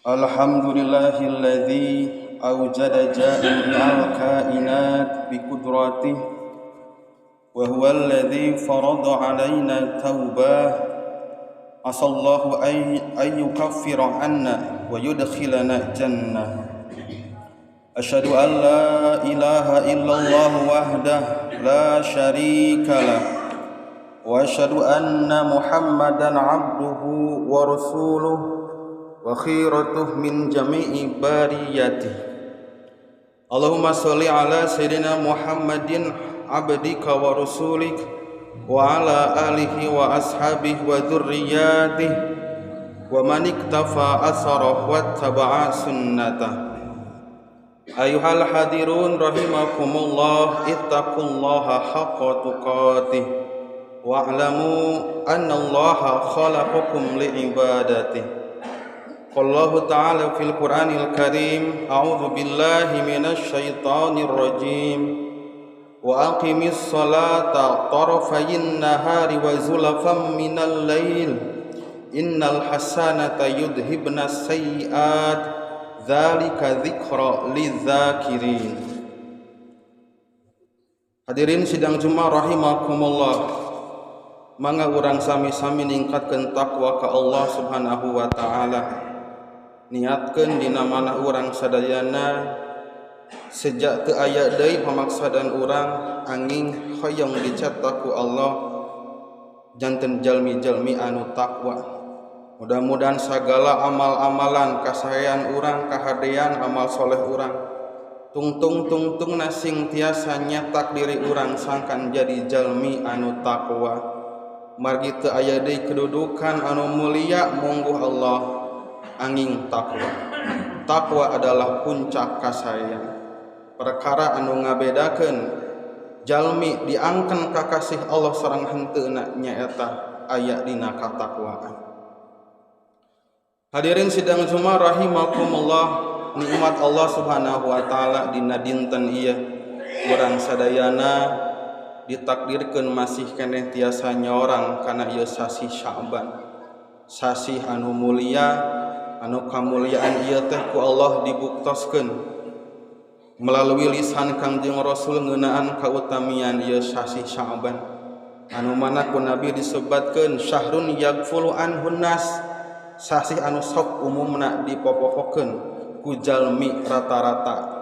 Alhamdulillahilladzi awjada jami'al kainat biqudratihi wa huwa alladzi farada 'alaina taubah asallahu ay yukaffira 'anna wa yudkhilana jannah. Asyhadu an la ilaha illallah wahdahu la syarika lah wa asyhadu anna Muhammadan 'abduhu wa rasuluhu wa khiratuh min jami'i bariyatih. Allahumma sholli ala sayyidina Muhammadin abdika wa rasulik wa ala alihi wa ashabihi wa dzurriyyatihi wa man iktafa asarahu wa taba'a sunnatah. Ayuhal hadirun rahimakumullah, ittaqullaha haqqa tuqatih wa'lamu annallaha khalaqakum li'ibadatihi. Qallahu ta'ala fil Qur'anil Karim, a'udzu billahi minasy syaithanir rajim. Wa aqimis salata tarafayin nahari wa zulafan minal lail. Innal hasanata yudhibnas sayyi'at. Dzalika dzikra lidz-dzakirin. Hadirin sidang Jumat rahimakumullah. Mangga urang sami-sami ningkatkeun takwa ka Allah Subhanahu wa taala. Niatkeun dina mana urang sadayana sejak teu aya deui pamaksadan urang angin hoyong dicetak ku Allah janten jalmi-jalmi anu takwa. Mudah-mudahan sagala amal-amalan kasaean urang kahadean amal soleh urang tungtung-tungtung nasing tiasa nyetak diri urang sangkan jadi jalmi anu takwa. Margi teu aya deui kedudukan anu mulia mungguh Allah angin takwa. Takwa adalah puncak kasaean. Perkara anu ngabedakeun jalmi diangken ka kasih Allah sareng henteuna nyaeta aya dina katakwaan. Hadirin sidang Jumat rahimakumullah, nikmat Allah Subhanahu wa taala dina dinten ieu urang sadayana ditakdirkeun masih keneh tiasa nyorang kana ieu sasih Sya'ban. Sasih anu mulia, anu kamuliaan ieu teh ku Allah dibuktoskeun melalui lisan Kangjeng Rasul ngeunaan kautamian ieu sasih Sya'ban, anu mana ku Nabi disebatkeun syahrun yaghfulu anhun nas, sasih anu sok umumna dipopohokeun ku jalmi rata-rata.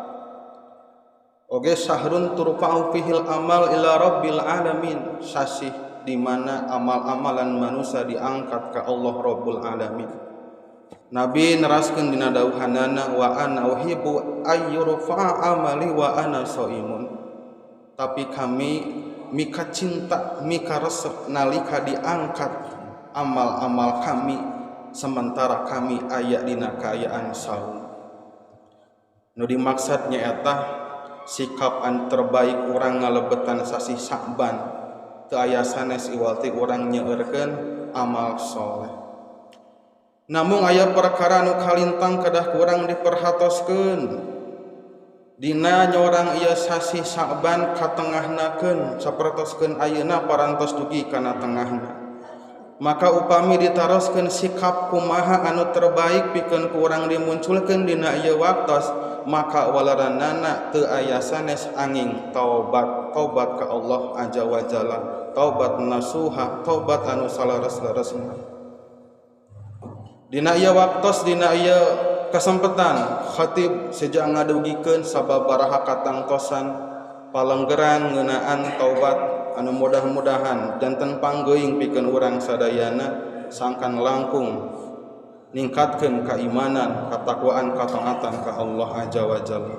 Oge syahrun turfa'u fihil amal ila rabbil alamin, sasih di mana amal-amalan manusia diangkat ka Allah Rabbul Alamin. Nabi neraskeun dina dawuhanana wa ana uhibbu ayyurfa amali wa ana shaimun. Tapi kami mika cinta mika resep nalika diangkat amal-amal kami sementara kami aya dina kaayaan saum. Nu dimaksud nyaeta sikap anu terbaik urang ngalebetan sasih Sya'ban teu aya sanes iwal ti urang nyeueurkeun amal soleh. Namun aya perkara nu kalintang kedah kurang diperhatoskeun. Dina nyorang ieu sasih Sya'ban katengahnakeun sapertoskeun ayeuna parantos dugi kana tengahna. Maka upami ditaroskeun sikap kumaha anu terbaik pikeun kurang dimunculkeun dina ieu waktos, maka walaranana teu aya sanes angin taubat, taubat ka Allah azza wa jalla, taubat nasuha, taubat anu salares-laresna. Dina ieu waktos, dina ieu kesempatan khatib sejak ngadugikeun sababaraha katangtosan palenggeran ngeunaan taubat anu mudah-mudahan janten panggeuing pikeun urang sadayana sangkan langkung ningkatkeun keimanan, katakwaan, kataatan ka Allah azza wa jalla.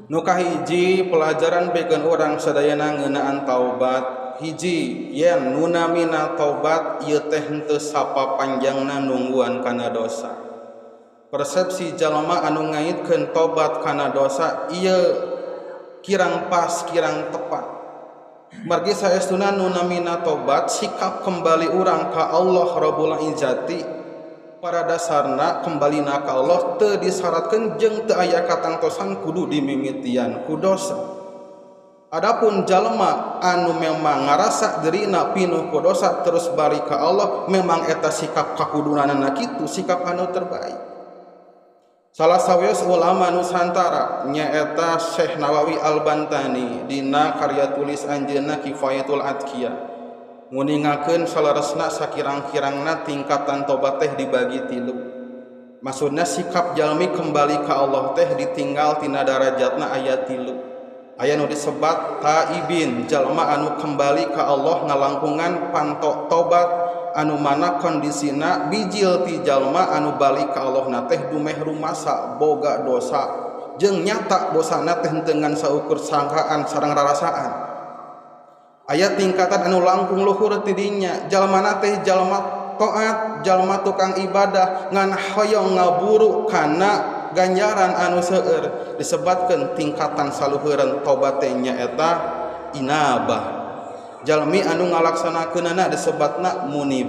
Nu kahiji pelajaran pikeun urang sadayana ngeunaan taubat, hiji yen nunamina taubat ieu teh henteu sapapanjangna nungguan kana dosa. Persepsi jalma anu ngaitkeun tobat kana dosa ieu kirang pas, kirang tepat. Margi saestuna nunamina tobat sikap kembali urang ka Allah Rabbul Izzati pada dasarna kembalina ka Allah teu disyaratkeun jeung teu aya katangtosan kudu dimimitian ku dosa. Adapun jalma anu memang ngarasa dirina pinuh ku dosa terus balik ka Allah, memang eta sikap kakudunanana kitu sikap anu terbaik. Salah sawios ulama Nusantara nyaeta Syekh Nawawi Al-Bantani dina karya tulis anjeunna Kifayatul Atqiya nguningakeun saleresna sakirang-kirangna tingkatan tobat teh dibagi tilu. Maksudna sikap jalmi kembali ka Allah teh ditinggal tina darajatna aya tilu. Aya nu disebat taibin, jalma anu kembali ka Allah ngalangkungan pantok tobat anu mana kondisina bijil ti jalma anu balik ka Allah na teh dumeh rumasa boga dosa jeung nyata dosana teh henteu ngan saukur sangkaan sareng rarasaan. Aya tingkatan anu langkung luhur ti dinya, jalma na teh jalma taat, jalma tukang ibadah ngan hoyong ngaburu kana ganjaran anu seueur, disebatkeun tingkatan saluhureun tobat teh nyaeta inabah. Jalmi anu ngalaksanakeunana disebatna munib.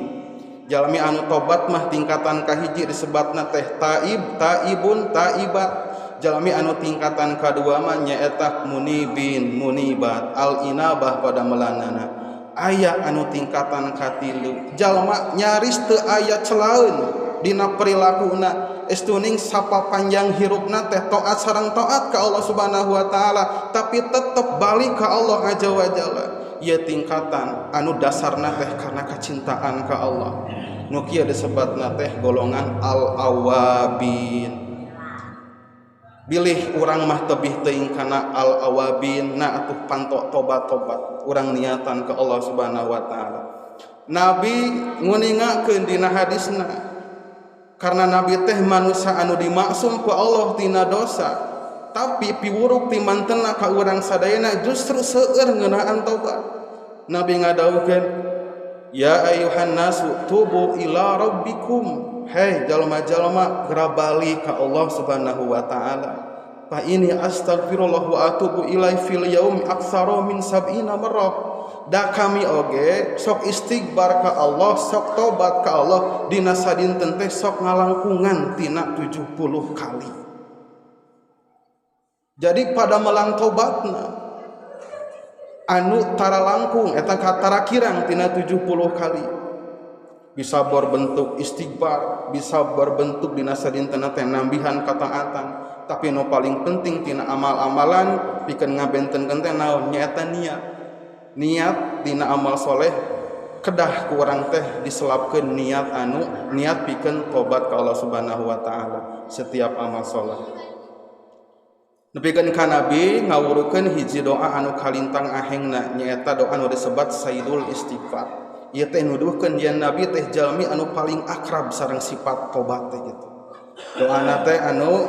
Jalmi anu tobat mah tingkatan kahiji disebatna teh taib, taibun, taibat. Jalmi anu tingkatan kadua mah nyaeta munibin, munibat, al inabah pada melanana. Aya anu tingkatan katilu, jalma nyaris teu aya celaeun dina perilakuna, estuning sapa panjang hirupna teh taat sareng taat ka Allah Subhanahu wa taala, tapi tetep balik ka Allah azza wa jalla. Ieu tingkatan anu dasarna teh karena kacintaan ka Allah. Nu kieu disebatna teh golongan al-awabin. Bilih urang mah tebih teuing kana al-awabin, na atuh pantok tobat-tobat urang niatan ka Allah Subhanahu wa taala. Nabi nguningakeun dina hadisna, karena Nabi teh manusia anu dimaksum ku Allah tina dosa, tapi piwuruk ti mantena ka urang sadayana justru seueur ngeunaan tobat. Nabi ngadawuhkeun, ya ayuhan nasu tubu ila rabbikum. Hei jalma-jalma, geura balik ka Allah Subhanahu wa taala. Fa ini astagfirullah wa atubu ilaihi fil yaumi aktsara min sab'ina marrah. Da kami oge sok istighfar ka Allah, sok tobat ka Allah dina sadinten teh sok ngalangkungan tina 70 kali. Jadi pada melang tobatna anu tara langkung eta tara kirang tina 70 kali. Bisa berbentuk istighfar, bisa berbentuk dina sadinten teh nambihan kataatan, tapi nu paling penting tina amal-amalan pikeun ngabentenkeun teh naon nyaeta niat. Niat dina amal soleh kedah ku urang teh diselapkeun niat anu niat pikeun tobat ka Allah Subhanahu wa taala setiap amal soleh. Nepikeun ka Nabi ngawurukeun hiji doa anu kalintang ahengna nyaeta doa anu disebat Sayyidul Istighfar. Ieu teh nuduhkeun yen Nabi teh jalmi anu paling akrab sareng sifat tobat teh gitu. Doana teh anu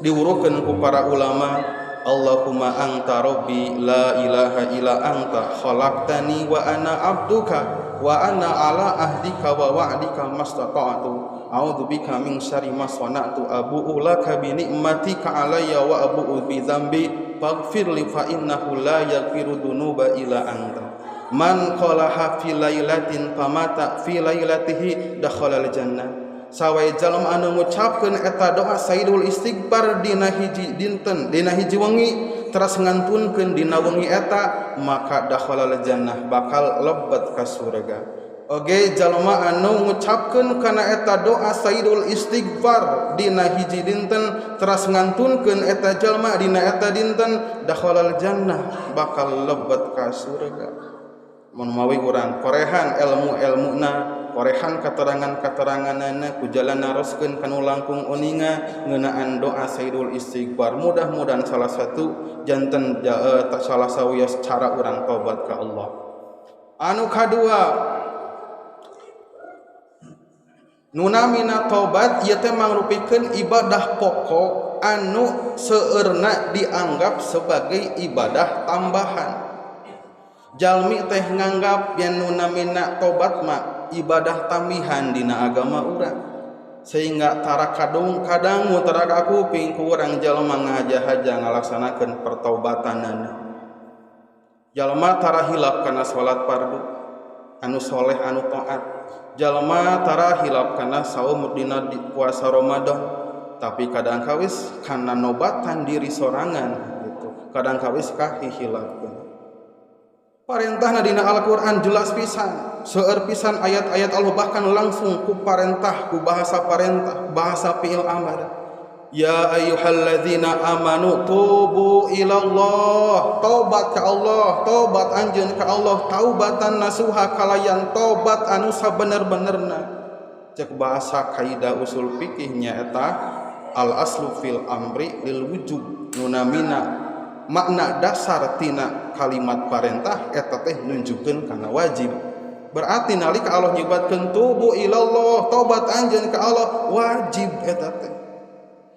diwurukeun ku para ulama, Allahumma anta rabbi la ilaha illa anta khalaqtani wa ana abduka wa ana ala ahdika wa wa'dika mastata'tu a'udzu bika min syarri ma sana'tu abu'u laka bi ni'matika alayya wa abu'u bi dzambi faghfir li fa innahu la yaghfiru dzunuba illa anta. Man qalaha fi lailatin famata fi lailatihi dakhala al jannah. Sawai jalma anu ngucapkeun eta doa Sayyidul Istighfar dina hiji dinten, dina hiji wengi, teras ngantunkeun dina wengi eta, maka dakhalal jannah, bakal lebet ka surga. Oge jalma anu ngucapkeun kana eta doa Sayyidul Istighfar dina hiji dinten, teras ngantunkeun eta jalma dina eta dinten, dakhalal jannah, bakal lebet ka surga. Mun mawi urang korehan ilmu-ilmuna, korehan keterangan-keteranganana ku jalan naroskeun kanu langkung uninga ngeunaan doa Sayyidul Istighfar. Mudah-mudahan salah satu janten salah sawios cara urang tobat ka Allah. Anu kadua, nunamina tobat ieu teh mangrupikeun ibadah pokok anu seueurna dianggap sebagai ibadah tambahan. Jalmi teh nganggap yen nunamina tobat mah ibadah tambihan dina agama urang, sehingga tara kadung kadangu tara kakuping ku urang jalma ngahaja-haja ngalaksanakeun pertobatanana. Jalma tara hilap kana salat fardu anu soleh anu taat, jalma tara hilap kana saum dina puasa Ramadan, tapi kadang kawis kana nobatan diri sorangan gitu. Kadang kawis kahihilapeun. Parentahna dina Al-Qur'an jelas pisan, seueur pisan ayat-ayat Allah bahkan langsung ku parentah, ku bahasa parentah, bahasa fi'il amar. Ya ayyuhalladzina amanu tubu ilallah, taubat ka Allah, taubat anjeun ka Allah, taubatan nasuha kalayan taubat anu sabener-benerna. Cek bahasa kaidah usul fikih nyaeta al aslu fil amri lil wujub, nunamina makna dasar tina kalimat parentah eta teh nunjukkeun kana wajib. Berarti nalika Allah nyebatkeun tubu ilallah, taubat anjeun ka Allah, wajib eta teh.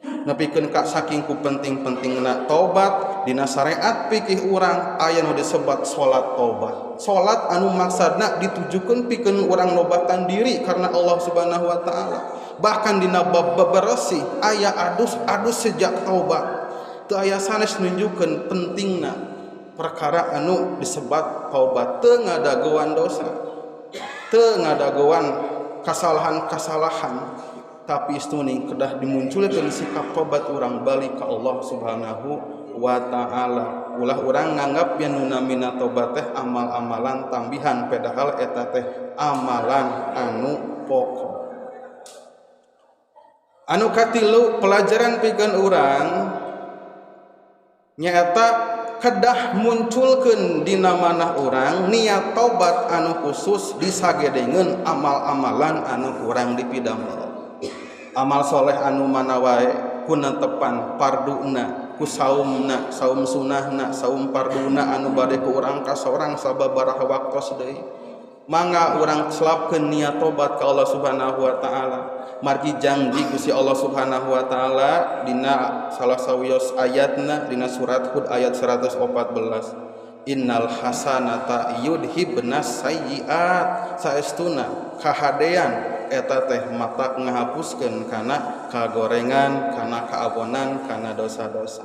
Nepikeun ka saking ku penting-pentingna taubat dina syariat fikih urang aya nu disebat salat taubat. Salat anu maksadna ditujukeun pikeun urang nobatan diri karena Allah Subhanahu wa taala. Bahkan dina bab beberesih aya adus-adus sejak taubat. Teu aya sanes nunjukkeun pentingna perkara anu disebat taubat. Teu ngadagoan dosa, teu ngadagoan kasalahan-kasalahan, tapi istuning kedah dimunculkeun sikap tobat urang balik ka Allah Subhanahu wa taala. Ulah urang nganggap yen nu namina tobat teh amal-amalan tambihan, padahal eta teh amalan anu pokok. Anu katilu pelajaran pikeun urang nyaeta kedah munculkeun dina manah urang niat tobat anu khusus disagedengeun amal-amalan anu kurang dipidamel. Amal soleh anu mana wae kuna tepan parduna ku saumna, saum sunahna, saum parduna anu bade ku urang ka sorang sababaraha waktos deui. Mangga urang selapkeun niat tobat ka Allah Subhanahu wa taala. Margi janji Gusti Allah Subhanahu wa taala dina salah sawios ayatna dina surat Hud ayat 114. Innal hasanata yudhibnas sayyiat, saestuna kahadean eta teh mata ngahapuskeun kana kagorengan, kana kaabonan, kana dosa-dosa.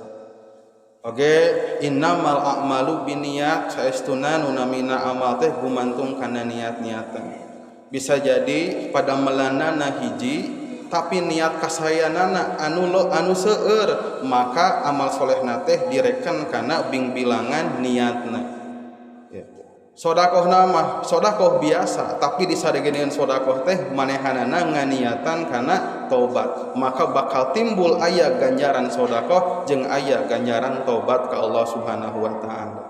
Oge innamal a'malu binniyat, saestuna nu namina amal teh gumantung kana niat-niatan. Bisa jadi pada melanana hiji tapi niat kasayanana anu lo anu seueur, maka amal solehna teh direken kana bingbilangan niatna. Sodakohna mah sodakoh biasa, tapi disadegeun sodakoh teh manehanana nganiatan kana tobat, maka bakal timbul aya ganjaran sodakoh jeung aya ganjaran tobat ka Allah Subhanahu wa taala.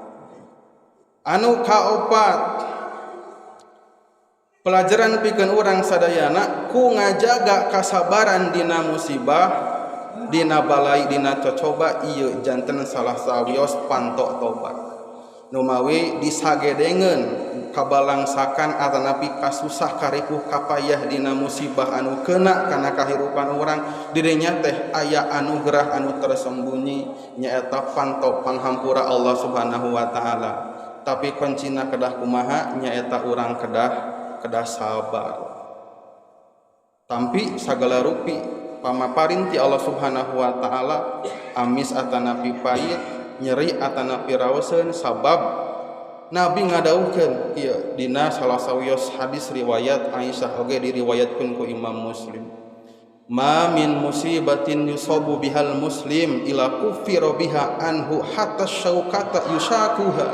Anu kaopat pelajaran pikeun urang sadayana ku ngajaga kasabaran dina musibah, dina balai, dina cocoba ieu janten salah sawios pantok tobat. Numawi disagedengeun kabalangsakan atanapi kasusah karipuh kapayah dina musibah anu kena kana kahirupan urang, dirinya teh aya anugerah anu tersembunyi nyaeta pantok panghampura Allah Subhanahu wa taala. Tapi kuncina kedah kumaha nyaeta urang kedah sabar. Tampi sagala rupi pamaparin ti Allah Subhanahu wa taala, amis atanapi pahit, nyeri atanapi raoseun, sabab Nabi ngadawuhkeun ieu dina salah sawios hadis riwayat Aisyah oge diriwayatkeun ku Imam Muslim. Ma min musibatin yusabu bihal muslim ila kufira biha anhu hatta syaukata yushakuha.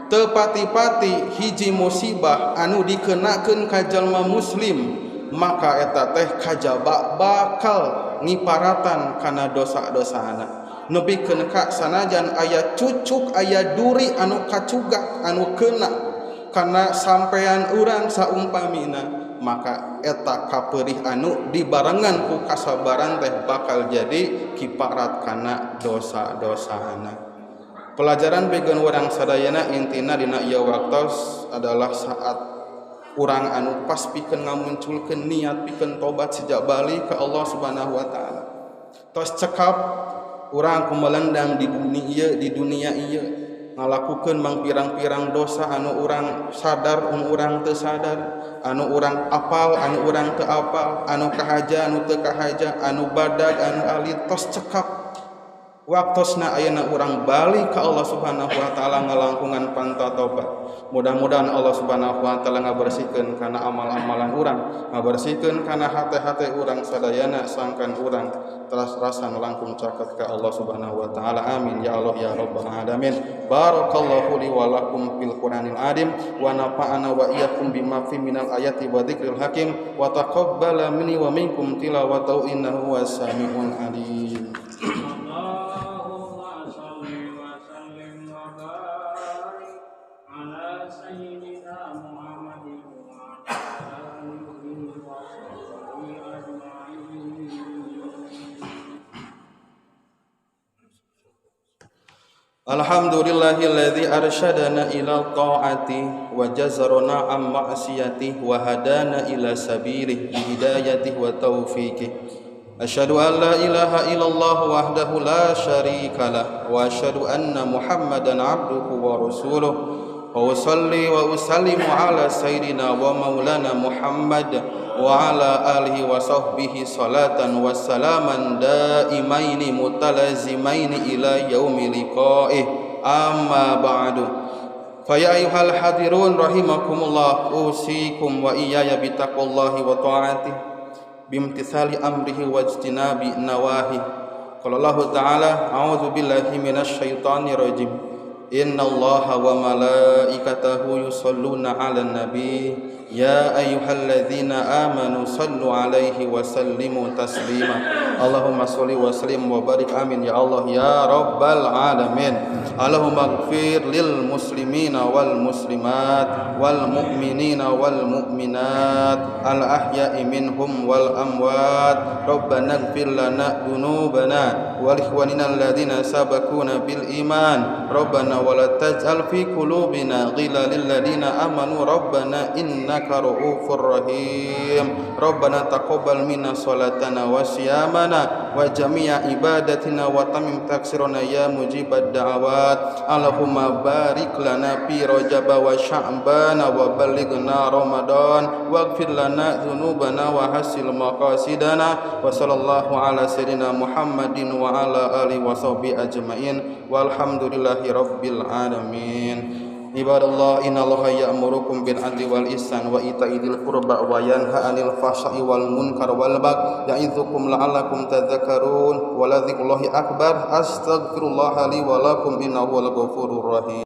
Tepati-pati hiji musibah anu dikenakeun ka jalma muslim, maka eta teh kajaba bakal ngiparatan kana dosa-dosana. Nepikeun ka sanajan aya cucuk aya duri anu kacugak anu kena kana sampean urang saumpamina, maka eta kaperih anu dibarengan ku kasabaran teh bakal jadi kiparat kana dosa-dosana. Pelajaran pikeun urang sadayana intina dina ieu waktos adalah saat urang anu pas pikeun ngamunculkeun niat pikeun tobat sejak balik ke Allah Subhanahu wa taala. Tos cekap urang kumelendang di dunia ieu, di dunia ieu ngalakukeun mangpirang-pirang dosa anu urang sadar, anu urang teu sadar, anu urang apal, anu urang teu apal, anu kahaja, anu teu kahaja, anu badag, anu alit, tos cekap. Waktosna ayeuna urang balik ka Allah Subhanahu wa taala ngalangkungan pantatobat. Mudah-mudahan Allah Subhanahu wa taala ngabersihkeun kana amal-amalan urang, ngabersihkeun kana hate-hate urang sadayana sangkan urang teras rasan langkung caket ka Allah Subhanahu wa taala. Amin ya Allah ya rabbal alamin. Barakallahu li wa lakum fil Qur'anil azim wa nafa'ana wa iyyakum bima fi minal ayati wa dzikril hakim wa taqabbala minni wa minkum tilawatahu innahu huwas samiul alim. Alhamdulillahilladzi arsyadana ila ta'ati wa jazarana am ma'siyati wa hadana ila sabilihi bihidayatihi wa taufiqih. Asyhadu an la ilaha illallah wahdahu la syarikalah wa asyhadu anna Muhammadan abduhu wa rasuluh. Wa usalli wa usallimu ala sayyidina wa maulana Muhammad wa ala alihi wa sahbihi salatan wa salaman daimaini mutalazimaini ila yaumi liqa'ih. Amma ba'du. Fa ya ayyuhal hadirun rahimakumullah, usikum wa iyaya bitaqwallahi wa ta'atihi bimtithali amrihi wajtinabi nawahi. Qala Allahu ta'ala, a'udzu billahi minasy syaithanir rajim. Innallaha wa malaikatahu yusholluna 'alan nabi ya ayyuhalladzina amanu sallu 'alaihi wa sallimu taslima. Allahumma sholli wa sallim wa barik, amin ya Allah ya rabbal alamin. Allahumma ighfir lil muslimina wal muslimat wal mu'minina wal mu'minat al ahya'i minhum wal amwat. Rabbana ighfir lana dzunubana wa li ikhwanina alladzina sabaquna bil iman. Rabbana wa la taj'al fi qulubina ghillan lil ladzina amanu rabbana innaka ra'ufur rahim. Rabbana taqabbal minna salatana wa siyamana wa jami'a ibadatina wa tamim taksirana ya mujibad da'awat. Allahumma barik lana fi Rajab wa Sya'ban wa ballighna Ramadan waghfir lana dzunubana wa hasil maqasidana. Wa sallallahu ala sayyidina Muhammadin wa ala alihi wa sahbihi ajmain. Walhamdulillahi rabbil alamin. Ibadallah, innallaha ya'murukum bil adli wal ihsan wa ita'i dzil qurba wa yanha 'anil fahsya'i wal munkar wal baghi ya'idzukum la'allakum tadhakkarun. Wa la dzikrullahi akbar. Astaghfirullaha li wa lakum innahu huwal ghafurur rahim.